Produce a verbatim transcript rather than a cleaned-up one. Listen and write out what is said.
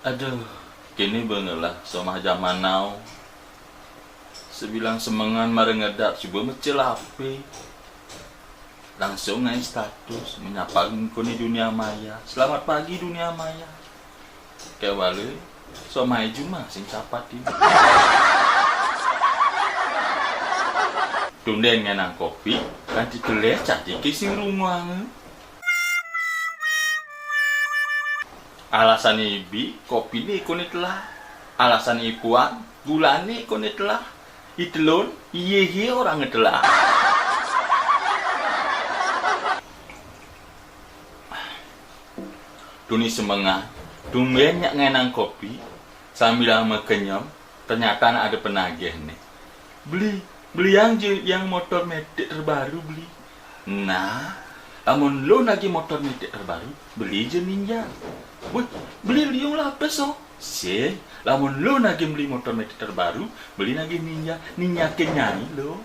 Aduh, kéné beungeuleu somah jaman now. Sebilang semengan mara ngedap, cubo mecel H P. Langsung ngaén status, menyapa ngon dunia maya. Selamat pagi dunia maya. Kéwala, somah jumah sing capat ieu. Tundén nganang kopi, kanti telah catéké sing runguang. Alasan ibi, kopiné koné telah. Alasan ipuan, gulané koné telah. Itelon, ieu hé orang telah. Tuni semengan, tumbén nyak nganang kopi, sambil meukenyem, ternyata na ada penagih nih. Beli, beli yang je, yang motor metik terbaru beli. Nah, lamun lo nagih motor metik terbaru, beli je Ninja. Wih, beli liung lapis oh. Sih, lamun lo nagih beli motor metik terbaru, beli nagih Ninja, Ninja kenyai lo.